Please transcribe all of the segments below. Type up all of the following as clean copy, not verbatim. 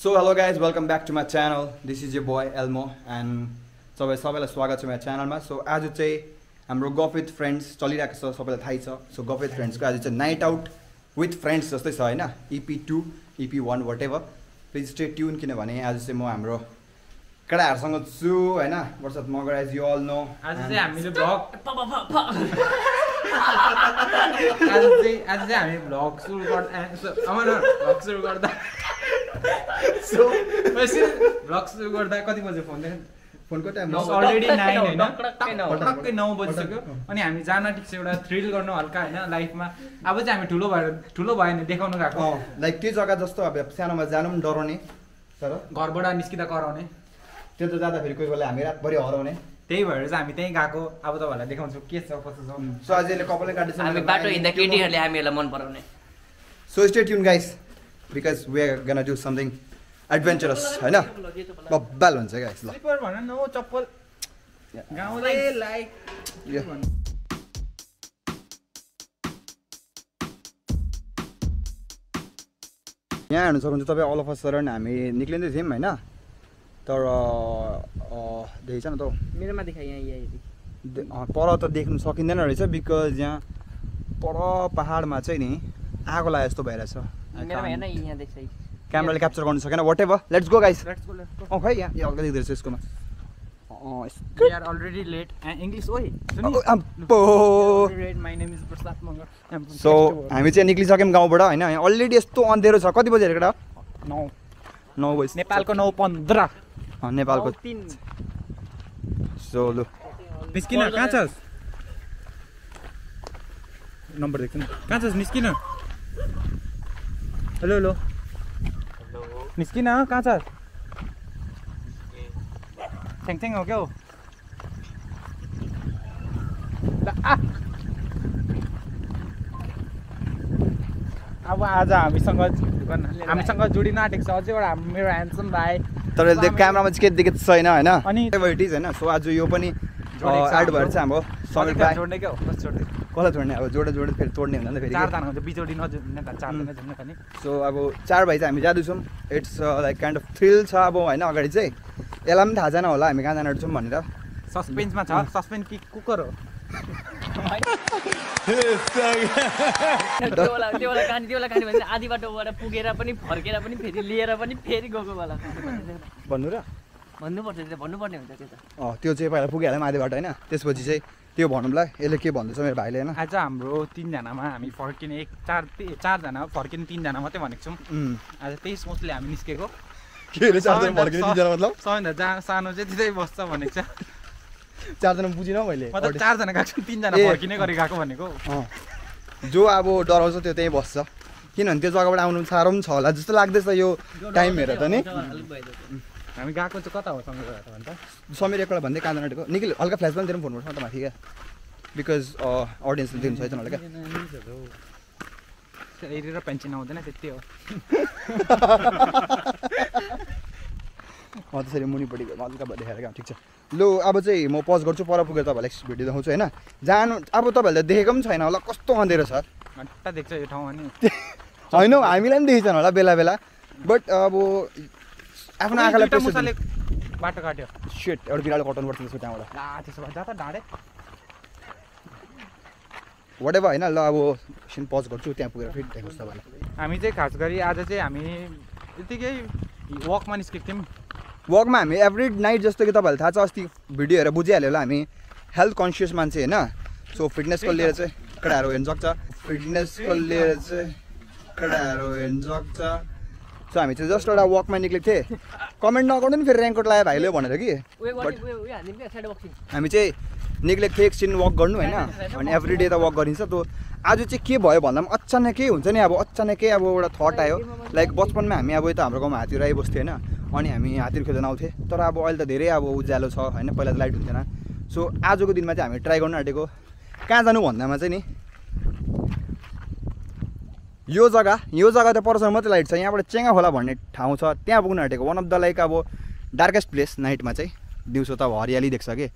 So hello guys, welcome back to my channel. This is your boy Elmo and सबैलाई स्वागत छ मेरो च्यानलमा. सो आज चाहिँ हाम्रो गफ विथ फ्रेन्ड्स चलिरहेको छ, सबैलाई थाहै छ. सो गफ विथ फ्रेन्ड्सको आज चाहिँ नाइट आउट विथ फ्रेन्ड्स जस्तै छ हैन. EP2, EP1 whatever. Please stay tune किनभने आज चाहिँ म हाम्रो केटाहरुसँग छु हैन. वर्षत Magar as you all know. आज चाहिँ हामीले भ्लग हामी भ्लग सुरु गर्दा सो भ्लग सुरु गर्दा कति बजे फोनको टाइम अलरेडी 9 हैन, टक्कै 9 बजिसक्यो. अनि हामी जान ठिक छ, एउटा थ्रिल गर्नु हल्का हैन लाइफमा. अब चाहिँ हामी ठुलो भयो नि देखाउन गएको. लाइक त्यो जग्गा जस्तो अब सानोमा जानु पनि डराउने तर घरबाट निस्किँदा कराउने. त्यो त जाँदा फेरि कोही बेला हामी रातभरि हराउने. त्यही भएर चाहिँ हामी त्यही गएको. अब तपाईहरुलाई देखाउँछु के छ कसो छ. सो आजले कपालले काट्दैछ. हामी बाटो हिँड्दा केटीहरुले हामीलाई मन पराउने. So stay tune guys because we are gonna do something adventurous हैन. बब्बाल हुन्छ गाइस. ल स्लिपर भन न हो, चप्पल गाउँले लाइक यहाँ हेर्नु सक्नुहुन्छ तपाईँ. अल अफ अ सडन हामी निक्लिँदै थियौँ हैन. तर देखेछ न त मेरोमा देखाइ यहाँ पर त देख्नु सकिँदैन रहेछ बिकज यहाँ पर पहाडमा चाहिँ नि आगो लागे जस्तो भइरहेछ. मेरोमा हेर्न यहाँ देख्छ. क्यामेराले क्याप्चर गर्न सकेन. Whatever, let's go guys. Let's go. खै यहाँ हल्का देख्दै रहेछ यसकोमा. We are already late. English ओइ My name is Prasad Mangar. So हामी चाहिँ निक्लिसक्यौँ गाउँबाट हैन. अलरेडी यस्तो अँधेरो छ. कति बजे हेरेको 9 बजे. नेपालको 9:15. नेपालको 3. सो लु निस्किन. कहाँ छस्? नम्बर देख्छु न. कहाँ छस्? निस्किन. हेलो हेलो निस्किन. कहाँ छस्? थ्याङ हो क्या हो. अब आज हामीसँग जोडिन आँटेको छ अझै एउटा मेरो ह्यान्डसम भाइ. तर त्यो क्यामेरामा चाहिँ के देखेको छैन हैन. अनि इट इज हैन. सो आज यो पनि एड भएर चाहिँ हाम्रो समीर भाइ जोड्ने क्या हो. बस जोड्दै कसलाई जोड्ने. अब जोड्दै फेरि तोड्ने हुँदैन फेरि. 4 जना हुन्छ बिजोडी नजोड्ने त 4 जना जोड्ने पनि. सो अब 4 भाइ चाहिँ हामी जाँदैछौँ. It's like kind of thrill छ अब हैन. अगाडि चाहिँ यसलाई पनि थाहा छैन होला हामी कहाँ जान छौँ भनेर. सस्पेन्समा छ. सस्पेन्स कि कुकर हो. त्यो कहानी भने आधी बाटोबाट पुगेर पनि फर्केर पनि फेरि लिएर पनि फेरि गएको वाला भन्नु र भन्नुपर्छ. त्यो भन्नुपर्ने हुन्छ त्यो त. त्यो चाहिँ पहिला पुगिहाल्यो आधी बाटो हैन. त्यसपछि चाहिँ त्यो भनौँला. यसले के भन्दैछ मेरो भाइले हैन. आज हाम्रो 3 जनामा हामी फर्किने 4 जना फर्किने 3 जना मात्रै भनेको छौँ. आज त्यही सोचले हामी निस्केको. के रे 4 जना फर्किने 3 जना मतलब सबैभन्दा जहाँ सानो चाहिँ त्यतै बस्छ भनेको छ. 4 जना बुझिन मैले. मतलब 4 जना गएको 3 जना फर्किने गरी गएको भनेको. जो अब डराउँछ त्यो त्यही बस्छ. किनभने त्यो जग्गाबाट आउनु साह्रो पनि छ होला जस्तो लाग्दैछ यो टाइम हेरेर त नि. हामी गएको चाहिँ कता हो समीर भन्छ. समीर एकपल्ट भन्दै कहाँ जानु आँटेको. निक्ल हल्का फ्ल्यास पनि दिएर फोन गर्छ त माथि क्या. बिकज अडियन्सले दिनु छैन होला क्या. हेरेर पेन्सन आउँदैन त्यति हो. त्यसरी मुनिपट्टि हल्का देखाएर क्या. ठिक छ लु. अब चाहिँ म पज गर्छु. पर पुगेर तपाईँलाई भिडियो देखाउँछु होइन. जानु अब तपाईँहरूले देखेको पनि छैन होला कस्तो अँधेरो छ. घन्टा देख्छ यो ठाउँ अनि होइन हामीलाई पनि देखेको छैन होला बेला बेला. बट अब आफ्नो आँखालाई बाटो काट्यो. सेट एउटा बिरालो कटाउनु पर्छ त्यसको त्यहाँबाट. त्यसो भए जा त ढाडे वाटेभर होइन. ल अब एकछिन पज गर्छु. त्यहाँ पुगेर फेरि देखाउँछु तपाईँलाई. हामी चाहिँ खास गरी आज चाहिँ हामी यतिकै वकमा निस्केको थियौँ. वकमा हामी एभ्री नाइट जस्तो कि तपाईँहरूलाई थाहा छ अस्ति भिडियो हेरेर बुझिहाल्यो होला. हामी हेल्थ कन्सियस मान्छे होइन. सो फिटनेसको लिएर चाहिँ केटाहरू हेर्नु सक्छ. फिटनेसको लिएर चाहिँ केटाहरू हेर्नु सक्छ. सो हामी चाहिँ जस्ट एउटा वकमा निक्लेको थिएँ. कमेन्ट नगर्नु नि फेरि ऱ्याङ्कोट लगायो भाइले भनेर कि. हामी चाहिँ निक्लेको थिएँ एकछिन वक गर्नु होइन. अनि एभ्री डे त वक गरिन्छ. त्यो आज चाहिँ के भयो भन्दा पनि अचानकै हुन्छ नि. अब अचानकै अब एउटा थट आयो. लाइक बचपनमा हामी अब यता हाम्रो गाउँमा हात्तीहरू आइबस्थ्यो होइन. अनि हामी हात्तीहरू खेल्न आउँथ्यो. तर अब अहिले त धेरै अब उज्यालो छ होइन. पहिला त लाइट हुन्थेन. सो आजको दिनमा चाहिँ हामी ट्राई गर्नु आँटेको कहाँ जानु भन्दामा चाहिँ नि यो जग्गा त परसम्म मात्रै लाइट छ. यहाँबाट चेङ्गा खोला भन्ने ठाउँ छ त्यहाँ पुग्नु आँटेको. वान अफ द लाइक अब डार्केस्ट प्लेस नाइटमा चाहिँ. दिउँसो त अब हरियाली देख्छ कि.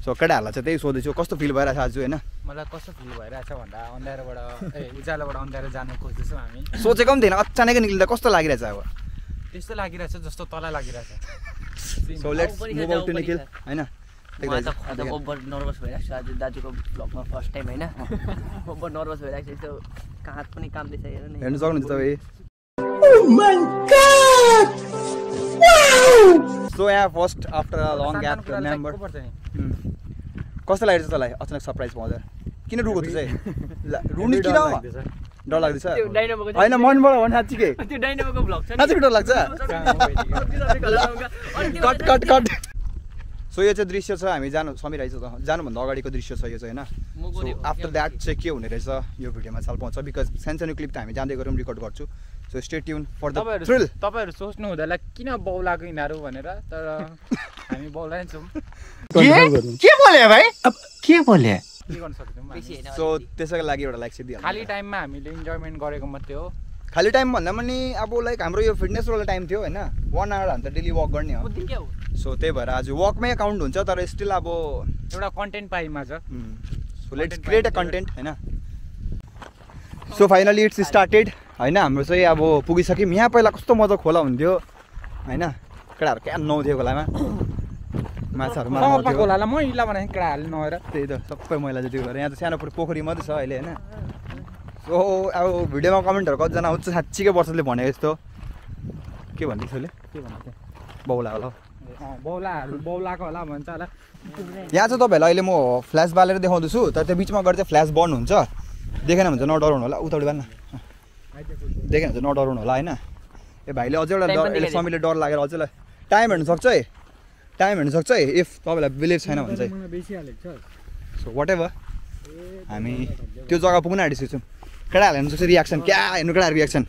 सो केटाहरूलाई चाहिँ त्यही सोध्दैछु कस्तो फिल भइरहेछ आज होइन. मलाई कस्तो फिल भइरहेछ भन्दा उज्यालोबाट अँध्यारो जानु खोज्दैछौँ हामी. सोचेको पनि थिएन. अचानकै निक्लिँदा कस्तो लागिरहेछ अब. त्यस्तो लागिरहेछ जस्तो तँलाई लागिरहेछ so let's move out to Nikhil हैन म त ओभर नर्भस भइरहेको छु आज दाजुको भ्लगमा फर्स्ट टाइम हैन ओभर नर्भस भइरहेको छ यसो हात पनि काम्दैछ हेर न हेर्न सक्नुहुन्छ तपाईँ सो यहाँ first after a long gap member कस्तो लागेछ तँलाई अचानक सरप्राइज पाउँदा किन रुको चाहिँ रुनी किन डर लाग्दैछ होइन मनबाट भन् साँच्चीकै त्यो डाइनामोको भ्लग छ नि साँच्चै डर लाग्छ कट कट कट सो यो चाहिँ दृश्य छ हामी समीर आइछ जानुभन्दा अगाडिको दृश्य छ यो चाहिँ होइन सो आफ्टर द्याट चाहिँ के हुने रहेछ यो भिडियोमा चाल पाउँछ बिकज सानो क्लिप त हामी जाँदै गरौँ रेकर्ड गर्छु so stay tuned for the thrill तपाईहरु सोच्नु हुँदैला किन बौलाको यिनीहरू भनेर तर हामी बौलाइ छौँ के बोले भाइ अब के बोले के गर्न सक्छौँ सो त्यसैको लागि एउटा लाइक चाहिँ खाली टाइममा हामीले इन्जोयमेन्ट गरेको मात्रै हो खाली टाइम भन्दा पनि अब लाइक हाम्रो यो फिटनेस वाला टाइम थियो होइन 1 आवर हामी त डेली वक गर्ने हो सो त्यही भएर आज वकमै काउन्ट हुन्छ तर स्टिल अब एउटा कन्टेन्ट पाइमा छ so let's create a content होइन सो फाइनली इट्स स्टार्टेड होइन हाम्रो चाहिँ अब पुगिसक्यौँ यहाँ पहिला कस्तो मजा खोला हुन्थ्यो होइन केटाहरू क्या नुहाउँथ्यो खोलामा माछाहरू मार्नु खोलालाई मैला बनाए केटाहरूले नुहाएर त्यही त सबै मैला जति गरेर यहाँ त सानो पोखरी मात्रै छ अहिले होइन सो अब भिडियोमा कमेन्टहरू कतिजना आउँछ साँच्चीकै वर्षले भनेको जस्तो के भन्दैछ उसले के भन्नु बौला होला बौलाको होला भन्छ होला यहाँ चाहिँ तपाईँहरूलाई अहिले म फ्ल्यास बालेर देखाउँदैछु तर त्यो बिचमा गएर चाहिँ फ्ल्यास बन्द हुन्छ देखेन भने चाहिँ नडराउनु होला उताउडी बाल्न देखेन भने चाहिँ नडराउनु होला होइन ए भाइले अझै एउटा डर समीले डर लागेर अझै टाइम हेर्नु सक्छ है इफ तपाईँलाई बिलिभ छैन भने चाहिँ सो वाट एभर हामी त्यो जग्गा पुग्न आँटिसकेको छौँ केटाहरूले हेर्नु सक्छ रियाक्सन क्या हेर्नु केटाहरूको रियाक्सन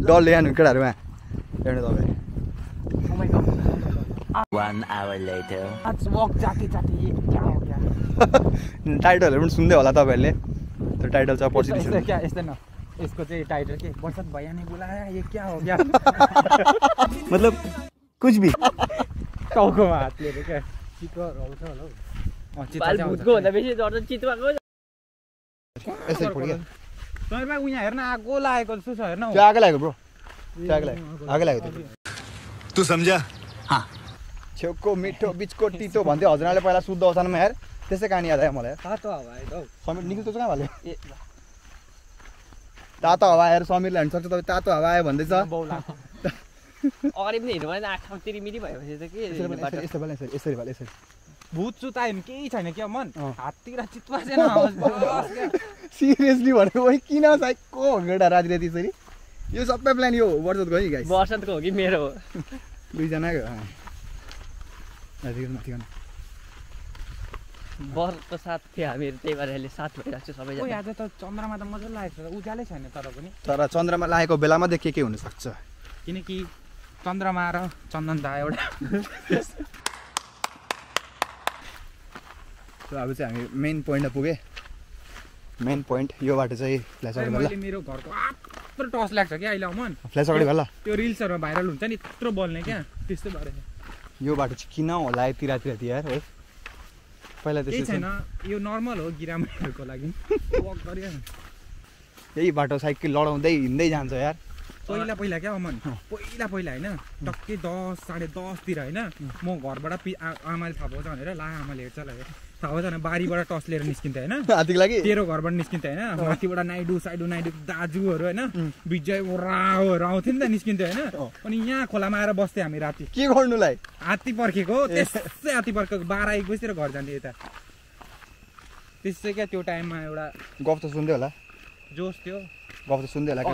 डरले हेर्नु केटाहरूमा हेर्नु तपाईँ 1 hour later टाइटलहरू पनि सुन्दै होला तपाईँहरूले त्यो टाइटल चाहिँ पछि क्या यस्तै न यसको चाहिँ टाइटल के बर्षद भैया ने बोलाया ये क्या हो गया मतलब कुछ भी टाउकोमा हात लिएर क्या चितुवा आउँछ होला हौ चितुवा भूतको भन्दा बेसी डर त चितुवाको यसै पुग्यो तपाईँ उहाँ हेर्न आगो लागेको जस्तो छ हेर्न त्यो आगो लाग्यो ब्रो आगो लाग्यो तू समझा हाँ छेउको मिठो बिचको तितो भन्थ्यो हजुरले पहिला शुद्ध अवसानमा हेर त्यसै कहानी याद आयो मलाई तातो हावा आयो हौ समीर निखिल त कहाँ भाल्यो तातो हावा आएर समीरले हेर्नु सक्छ तपाईँ तातो हावा आयो भन्दैछ अगाडि पनि हेर्नु भएन आँखा तिरिमिरी भएपछि त के यसरी भूत चुता हेर्नु केही छैन क्या मन हाततिर चितुवा छैन सिरियसली भनेको वही किन साइको एउटा राति त्यसरी यो सबै प्लान यो वर्षतको है गाइस वर्षतको हो कि मेरो हो दुईजनाको बर्षको साथ थियो हामीहरू त्यही भएर अहिले साथ भइरहेको छ सबैजना आज त चन्द्रमा त मजा लागेको छ उज्यालै छैन तर पनि तर चन्द्रमा लागेको बेलामा त के हुनसक्छ किनकि चन्द्रमा र चन्दन दा एउटा अब चाहिँ हामी मेन पोइन्टमा पुगेँ मेन पोइन्ट यो बाटो चाहिँ फ्ल्यास अगाडि मैले मेरो घरको यत्रो टर्च लाग्छ क्या अहिले अमन फ्ल्यास अगाडि भएला त्यो रिल्सहरूमा भाइरल हुन्छ नि यत्रो बल्ने क्या त्यस्तो भएर यो बाटो चाहिँ किन होला यति राति यार है पहिला त्यही छैन यो नर्मल हो गिरामीहरूको लागि वक गरियो यही बाटो साइकल लडाउँदै हिँड्दै जान्छ यार पहिला क्या अमन पहिला होइन टक्कै 10 साढे 10 तिर होइन म घरबाट आमाले थाहा पाउँछ भनेर ला आमाले हेर्छ ल थाहा पाउँछ भने बारीबाट टर्च लिएर निस्किन्थ्यो होइन हातीको लागि तेरो घरबाट निस्किन्थ्यो होइन माथिबाट नाइडु दाजुहरू होइन विजय ओराहरू आउँथ्यो नि त निस्किन्थ्यो होइन अनि यहाँ खोलामा आएर बस्थ्यो हामी राति के गर्नुलाई हात्ती पर्खेको त्यसै हात्ती पर्खेको 12-1 बजीतिर घर जान्थ्यो यता त्यसै क्या त्यो टाइममा एउटा गफ त सुन्दै होला जोस थियो गफ त सुन्दै होला क्या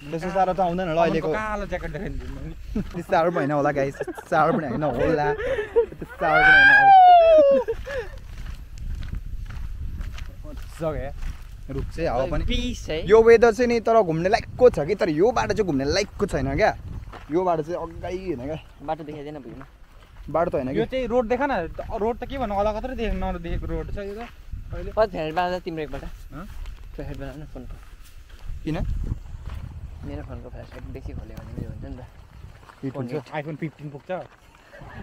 त्यस्तो साह्रो त आउँदैन होला अहिलेको कालो ज्याकेट देखाइदिनु त्यस्तो साह्रो पनि होइन होला गाइस साह्रो पनि होइन होला रुख चाहिँ हावा पनि यो वेदर चाहिँ नि तर घुम्ने लायकको छ कि तर यो बाटो चाहिँ घुम्ने लायकको छैन क्या यो बाटो चाहिँ अगाडि होइन क्या बाटो देखाइदिएन भुइँमा बाटो त होइन यो चाहिँ रोड देखा न रोड त के भन्नु अलगत्रै नदेखेको रोड छ यो त अहिले कति फ्ल्याट बाल्दा तिम्रो एकबाट फ्ल्याट बाल्दा फोन किन मेरो फोनको फ्ल्यास लाइट बेसी खोल्यो भने मेरो हुन्छ नि त हिट हुन्छ आइफोन 15 पुग्छ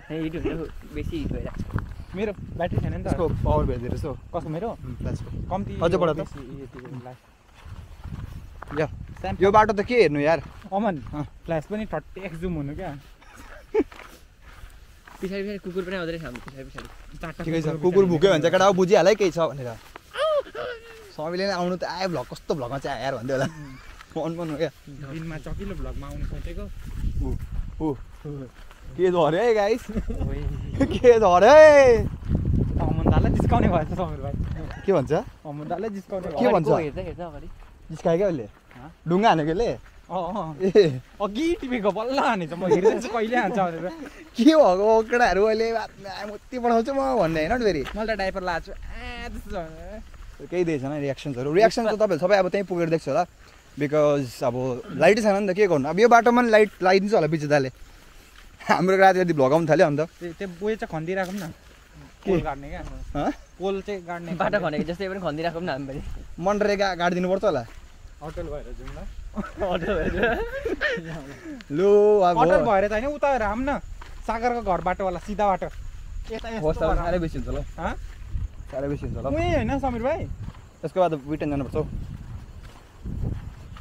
हिट हुन्छ बेसी हिट भइरहेको छ मेरो ब्याट्री छैन नि त त्यसको पावर भेट्दै रहेछ कसो मेरो फ्ल्यासको कम्ती अझै बढा त यो बाटो त के हेर्नु यार अमन फ्ल्यास पनि 30x जुम हुनु क्या पछाडि कुकुर पनि आउँदै छ पछाडि ठिकै छ कुकुर भुक्यो भने चाहिँ केटा बुझिहाल्यो केही छ भनेर सबैले नै आउनु त आयो भ्लग कस्तो भ्लगमा चाहिँ यार भन्दै होला मन हो क्या दिनमा चकिलो भ्लगमा आउनु खोजेको के झऱ्यो है गाइस के झऱ्यो है अमन दालाई जिस्काउने भएछ समीर भाइ के भन्छ अमन दालाई जिस्काउने के भन्छ हेर्दा अगाडि जिस्कायो क्या उसले ढुङ्गा हानेको ले ए अघि टिपेको बल्ल हानेछ म हेर्दैछु कहिले हान्छ भनेर के भएको केटाहरू अहिले मुत्ती पठाउँछु म भन्ने होइन फेरि मैले त डाइपर लाएको छु त्यस्तो छ केही दिएछ रियाक्सन्सहरू रियाक्सन त तपाईँहरू सबै अब त्यहीँ पुगेर देख्छ होला बिकज अब लाइटै छैन नि त के गर्नु अब यो बाटोमा पनि लाइट लगाइदिन्छ होला पछि दाले हाम्रो राति राति भ्लग आउनु थाल्यो अन्त त्यो बोय चाहिँ खन्दिराखौँ न पोल गाड्ने क्या पोल चाहिँ गाड्ने बाटो खनेको जस्तै पनि खन्दिराखौँ न हामी मनरेगा गाडिदिनु पर्छ होला होटल भएर जाउँ न लो अब होटल भएर चाहिँ होइन उता राम न सागरको घर बाटोवाला सिधा बाटो यता साह्रै बेसी हुन्छ होला साह्रै बेसी हुन्छ होला उही होइन समीर भाइ त्यसको बाद ब्रिटेन जानुपर्छ हौ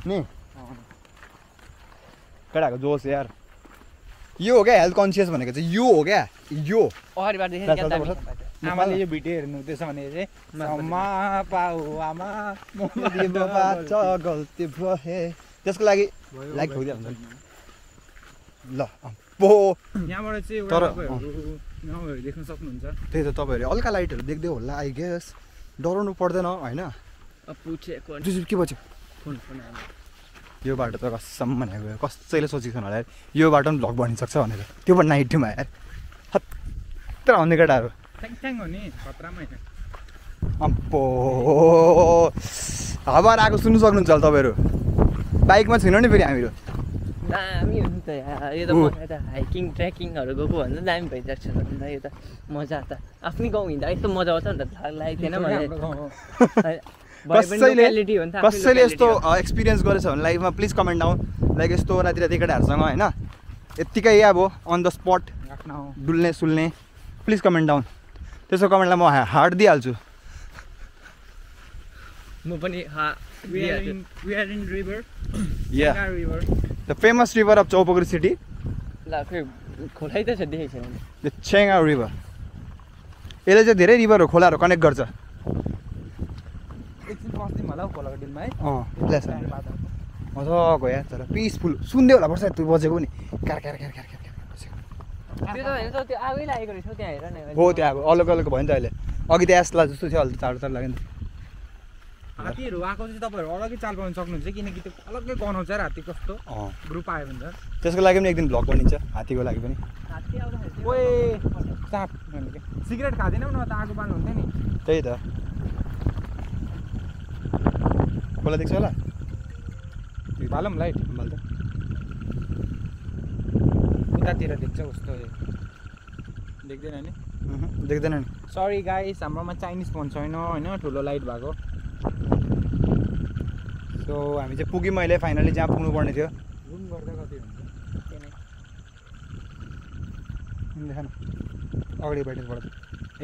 नि केटाको जोस यार यो हो क्या हेल्थ कन्सियस भनेको चाहिँ यो हो क्या यो अगाडि बाटो आमाले यो भिडियो हेर्नु त्यसो भने चाहिँ आमा पाउ आमा गल्ती भए त्यसको लागि लाइक भइदियो ल पो यहाँबाट चाहिँ तर ठाउँहरू देख्न सक्नुहुन्छ त्यही त तपाईँहरूले हल्का लाइटहरू देख्दै होला आई गेस डराउनु पर्दैन होइन के भन्छ यो बाटो त कसम भनेको कसैले सोचेको छैन होला यो बाटो पनि भ्लग बनिसक्छ भनेर त्यो पनि नाइट टाइममा यार खतरा आउने केटाहरू ट्याङ हो नि खतरामा होइन अम्पो हावार आएको सुन्नु सक्नुहुन्छ होला तपाईँहरू बाइकमा छैन नि फेरि हामीहरू दामी हो नि त यार यो त हाइकिङ ट्रेकिङहरू गएको भन्दा दामी भइरहेको छ नि त यो त मजा त आफ्नै गाउँ हिँड्दा यस्तो मजा आउँछ नि त लागेको थिएन कसैले यस्तो एक्सपिरियन्स गरेछ भने लाइफमा प्लिज कमेन्ट डाउन लाइक यस्तो राति राति केटाहरूसँग होइन यत्तिकै अब अन द स्पट डुल्ने सुल्ने प्लिज कमेन्ट डाउन त्यसको कमेन्टलाई म हार्ट दिइहाल्छु म पनि we are in river river the famous river of Chaupaguri city ल खै खोलै त छ देखेको छैन the Chenga river यसले चाहिँ धेरै रिभरहरू खोलाहरू कनेक्ट गर्छ एकछिन बस्दिउँ होला हौ खोलाको डिलमा है मजाको या तर पिसफुल सुन्दै होला पर्छ त्यो बजेको पनि car car car car car त्यो त होइन त्यो आगै लागेको रहेछ त्यहाँ हेर न हो त्यहाँ अब अलग अलग भयो नि त अहिले अघि त एसला जस्तो थियो अहिले त चाँडो चाँडो लाग्यो नि हात्तीहरू आएको चाहिँ तपाईँहरू अलग्गै चाल पाउनु सक्नुहुन्छ किनकि त्यो अलग्गै गनाउँछ हात्ती कस्तो ग्रुप आयो भने त त्यसको लागि पनि एकदिन भ्लग बनिन्छ हात्तीको लागि पनि हात्ती आउँदाखेरि ओए साप भनेको सिगरेट खाँदैनौ न त आगो बाल्नु हुन्थ्यो नि त्यही त खोला देख्छ होला बालौँ लाइट मैले त उतातिर देख्छ कस्तो देख्दैन नि देख्दैन नि सरी गाइस हाम्रोमा चाइनिज फोन छैन होइन ठुलो लाइट भएको सो हामी चाहिँ पुग्यौँ अहिले फाइनली जहाँ पुग्नु पर्ने थियो रुम गर्दा कति हुन्छ देखान अगाडि बैठकबाट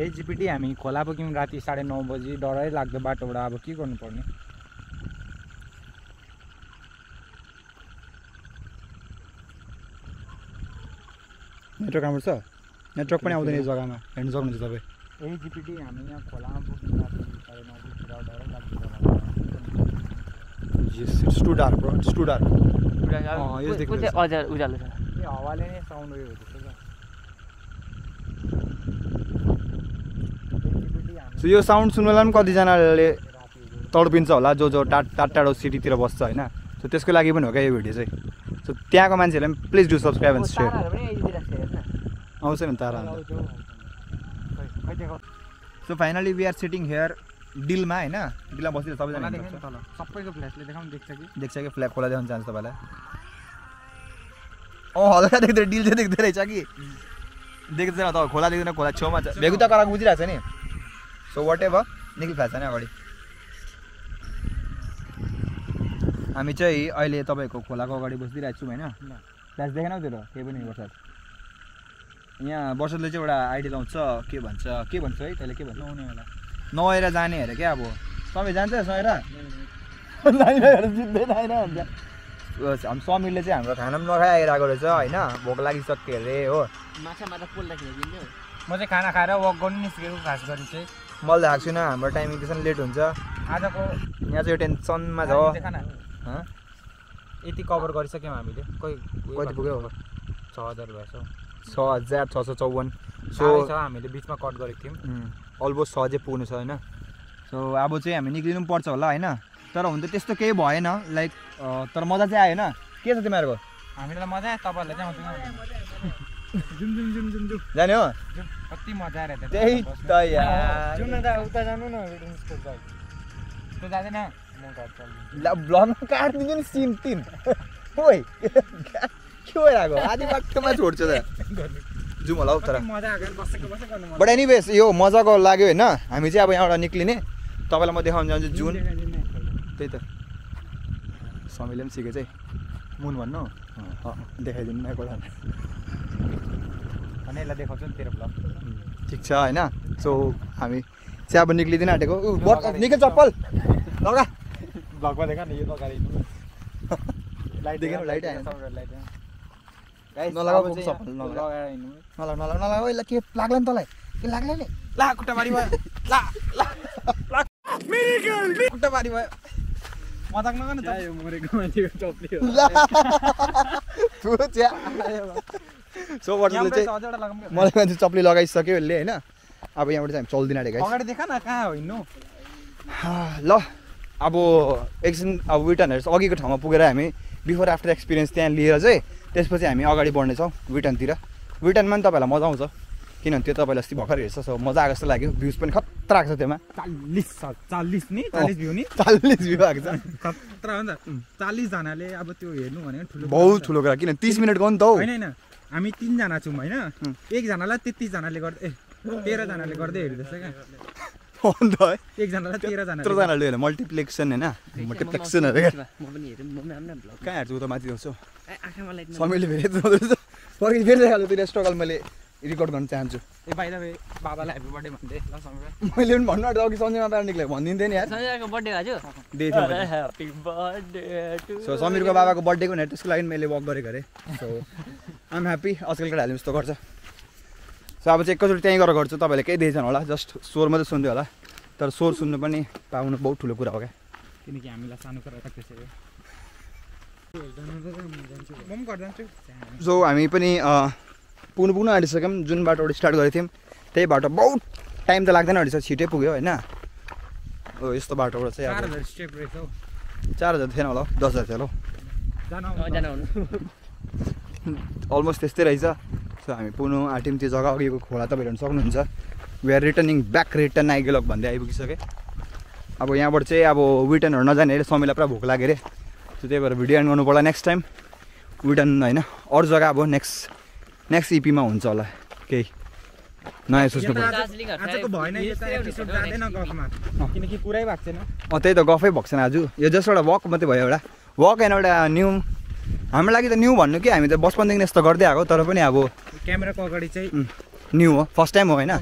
एजिपिटी हामी खोला पुग्यौँ राति 9:30 बजी डरै लाग्दो बाटोबाट अब के गर्नुपर्ने नेटवर्क राम्रो छ नेटवर्क पनि आउँदैन यो जग्गामा हेर्नु सक्नुहुन्छ तपाईँ एजिपिटी हामी यहाँ खोलामा पुग्यौँ राति 9:30 बजी डरै लाग्दो it's too dark bro it's too dark यो चाहिँ उज्यालो छ यो हावाले नै साउन्ड उयो हुँदैछ सो यो साउन्ड सुन्नलाई पनि कतिजनाले तडपिन्छ होला जो टाढो सिटीतिर बस्छ होइन सो त्यसको लागि पनि हो क्या यो भिडियो चाहिँ सो त्यहाँको मान्छेहरूले पनि please do subscribe and share आउँछ नि तारा so finally we are sitting here डिलमा होइन डिलमा बसेर सबैजना सबैको फ्ल्यासले देखाउनु देख्छ कि फ्ल्याग खोला देखाउनु चाहन्छ तपाईँलाई हल्का देख्दै डिल चाहिँ देख्दै रहेछ कि देख्दैन त खोला देख्दैन खोला छेउमा छ भेगु त कराएको बुझिरहेको छ नि सो वाट एभर निक्ल फ्ल्याग छ नि अगाडि हामी चाहिँ अहिले तपाईँको खोलाको अगाडि बसिदिरहेको छौँ होइन फ्ल्यास देखेनौ त्यो त केही पनि वर्षद यहाँ वर्षदले चाहिँ एउटा आइडी लाउँछ के भन्छ है त्यसले के भन्छ नहुने होला नहेर जाने हेर क्या अब तपाईँ जान्छ नहेर जित्दैन होइन हामी समीरले चाहिँ हाम्रो खाना पनि नखाइरहेको रहेछ होइन भोक लागिसक्यो अरे हो माछा माछा पोल्दा खेलिदिन्थ्यो म चाहिँ खाना खाएर वक गर्नु निस्केको खास गरी चाहिँ मैले आएको छुइनँ हाम्रो टाइमिङ त्यसमा लेट हुन्छ आजको यहाँ चाहिँ टेन्सनमा छ खाना यति कभर गरिसक्यौँ हामीले कोही कति पुग्यो 6000 भएछ 6654 सो हामीले बिचमा कट गरेको थियौँ अलमोस्ट 6 चाहिँ पुग्नु छ होइन सो अब चाहिँ हामी निक्लिनु पनि पर्छ होला होइन तर हुन त त्यस्तो केही भएन लाइक तर मजा चाहिँ आयो होइन के छ तिमीहरूको हामीलाई मजा आयो तपाईँहरूलाई चाहिँ आउँछ जाने हो कति मजा आएर त्यही त यार जाउँ न त उता जानु न तँ जाँदैन म घर चल्दिन्छु ब्लगमा काटिदिन्छु नि सिन 3 ओइ के भइरहेको आधी बाटोमा छोड्छ त जाउँ होला हौ तर मजा आएको बसेको गर्नु बट एनिवेज यो मजाको लाग्यो होइन हामी चाहिँ अब यहाँबाट निक्लिने तपाईँलाई म देखाउन जान्छु जुन त्यही त समीले पनि सिकेको चाहिँ मुन भन्नु देखाइदिनु न एकपल्ट अनि यसलाई देखाउँछु नि तेरो ब्लग ठिक छ होइन सो हामी चाहिँ अब निक्लिदिन आँटेको निकै चप्पल लगा ब्लगमा देखा नि यो अगाडि लाइट देखेन लाइट आएन गाइस नलगाऊ चप्पल नलगा यसलाई के लाग्ला नि तँलाई के लाग्ला नि ला खुट्टाबारी भयो ला ला ला मिरेकल खुट्टाबारी भयो मजाक नगर्नु त यो मरेको मान्छेको टप्ली हो सो वर्षले चाहिँ मलाई मान्छे चप्ली लगाइसक्यो यसले होइन अब यहाँबाट चाहिँ हामी चल्दिन आँटेको अगाडि देखा न कहाँ हो हिँड्नु ल अब एकछिन अब विटनहरू अघिको ठाउँमा पुगेर हामी बिफोर आफ्टर एक्सपिरियन्स त्यहाँ लिएर चाहिँ त्यसपछि हामी अगाडि बढ्नेछौँ विटनतिर विटनमा पनि तपाईँहरूलाई मजा आउँछ किनभने त्यो तपाईँलाई अस्ति भर्खर हेर्छ सो मजा आएको जस्तो लाग्यो भ्युज पनि खतरा आएको छ त्यसमा 40 नि 40 भ्यू नि 40 भ्यू आएको छ खतरा हो नि त 40 जनाले अब त्यो हेर्नु भनेको ठुलो बहुत ठुलो कुरा किन 30 मिनटको नि त हो हैन हैन हामी 3 जना छौँ हैन एक जनालाई 33 जनाले गर्दै 13 जनाले गर्दै हेर्दैछ क्या अन्त है एक जनालाई 13 जना 13 जनाले हेर्नु मल्टिप्लेक्सन हैन मल्टिप्लेक्सन अरे म पनि हेरौँ म पनि हाम्रो ब्लग कहाँ हेर्छु त माथि जाउँछु आँखामा लाइट समीले फेरि यत्रो फर्किन फेरि देखाल्छु त्यो स्ट्रगल मैले रेकर्ड गर्न चाहन्छु ए बाइ द वे बाबालाई ह्यापी बर्थडे भन्दै ल समीर मैले पनि भन्नु अघि सन्जयमा बाहिर निक्लेको भनिदिन्थेँ नि यार समीरको बर्थडे आज डे थियो ह्यापी बर्थडे टु सो समीरको बाबाको बर्थडेको नि त्यसको लागि मैले वक गरेको अरे सो आइ एम ह्याप्पी आजकल केटाहरूले जस्तो गर्छ सो अब चाहिँ एकैचोटि त्यहीँ गरेर गर्छु तपाईँले केही देखेछन् होला जस्ट स्वर मात्रै सुन्दै होला तर स्वर सुन्नु पनि पाउनु बहुत ठुलो कुरा हो क्या किनकि हामीलाई सानो कुरा त्यसरी म पनि गर्छु सो हामी पनि पुग्नु आँटिसक्यौँ जुन बाटोबाट स्टार्ट गरेको थियौँ त्यही बाटो बहुत टाइम त लाग्दैन अहिलेसम्म छिटै पुग्यो होइन हो यस्तो बाटोबाट चाहिँ 4000 स्टेप रहेछ हौ 4000 थिएन होला 10,000 थियो होला जान हुनु अलमोस्ट त्यस्तै रहेछ सो हामी पुग्नु आँट्यौँ त्यो जग्गा अघिको खोला तपाईँहरू हेर्नु सक्नुहुन्छ we are returning back return आइगेलक भन्दै आइपुगिसकेँ अब यहाँबाट चाहिँ अब विटनहरू नजाने अरे समीलाई पुरा भोक लाग्यो अरे सो त्यही भएर भिडियो एन्ड गर्नु पर्ला नेक्स्ट टाइम विटन होइन अरू जग्गा अब नेक्स्ट इपीमा हुन्छ होला केही नयाँ सोच्नु पर्छ आजको भएन यो त एपिसोड जाँदैन गफमा किनकि कुरै भएको छैन त्यही त गफै भएको छैन आज यो जस्ट एउटा वक मात्रै भयो एउटा वक एन्ड एउटा न्यू हाम्रो लागि त न्यू भन्नु कि हामी त बचपनदेखि यस्तो गर्दै आएको तर पनि अब क्यामेराको अगाडि चाहिँ न्यू हो फर्स्ट टाइम हो होइन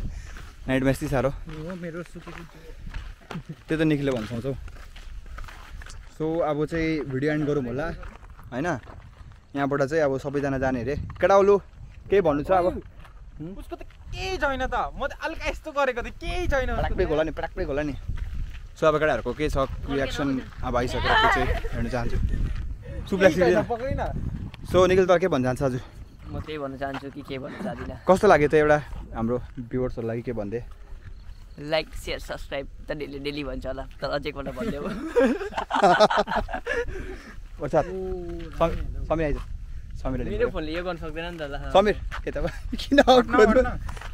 नाइटमा यस्तै साह्रो मेरो सुकेको त्यो त निक्ल्यो भन्छ हौ सो अब चाहिँ भिडियो एन्ड गरौँ होला होइन यहाँबाट चाहिँ अब सबैजना जाने अरे केटाउलु केही भन्नु छ अब उसको त केही छैन त म त हल्का यस्तो गरेको त केही छैन प्र्याक्टिक होला नि सो अब केटाहरूको के छ रियाक्सन अब आइसकेर त्यो चाहिँ हेर्न चाहन्छु सो निखिल त के भन्न चाहन्छ आज म त्यही भन्न चाहन्छु कि के भन्न चाहदिनँ कस्तो लाग्यो त एउटा हाम्रो भ्युवर्सहरूको लागि के भन्दै लाइक सेयर सब्सक्राइब त डेली भन्छ होला तर अझै एकपल्ट भनिदेऊ समीर आइज समीर मेरो फोनले यो गर्नु सक्दैन नि त ल समीर के त किन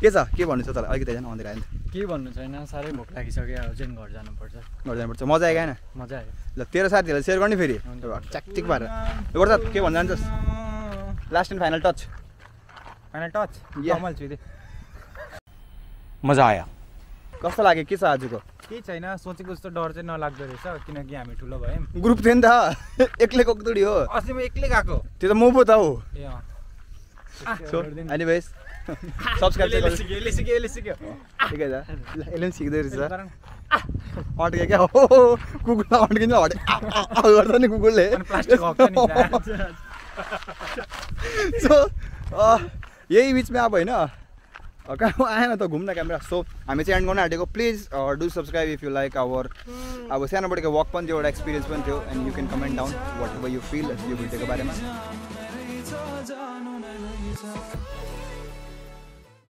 के छ के भन्नु छ तँलाई अलिकति जानु अन्धेर आयो नि के भन्नु छैन साह्रै भोक लागिसक्यो अब चाहिँ घर जानुपर्छ मजा आयो होइन मजा आयो ल तेरो साथीहरूलाई सेयर गर्ने फेरि च्याकटिक पारेर गर्छ के भन्न चाहन्छस् लास्ट एन्ड फाइनल टच कमल छुइदे मजा आयो कस्तो लाग्यो के छ आजको केही छैन सोचेको जस्तो डर चाहिँ नलाग्दो रहेछ किनकि हामी ठुलो भयौँ ग्रुप थियो नि त एक्लै कोक्तुडी हो अस्ति म एक्लै गएको त्यो त म पो त हो ए सो एनिवेज सब्सक्राइब चाहिँ गर्नु यसले सिक्यो ठिकै छ ल यसले पनि सिक्दै रहेछ अड्के क्या हो कुकुरलाई अड्किन्छ गर्छ नि कुकुरले प्लास्टिक हक्छ नि सो यही बिचमा अब होइन कहाँ आएन त घुम्न क्यामेरा सो हामी चाहिँ एन्ड गर्न आँटेको please do subscribe if you like our अब सानोबडेको वक पनि थियो एउटा एक्सपिरियन्स पनि थियो and you can comment down whatever you feel यो भिडियोको बारेमा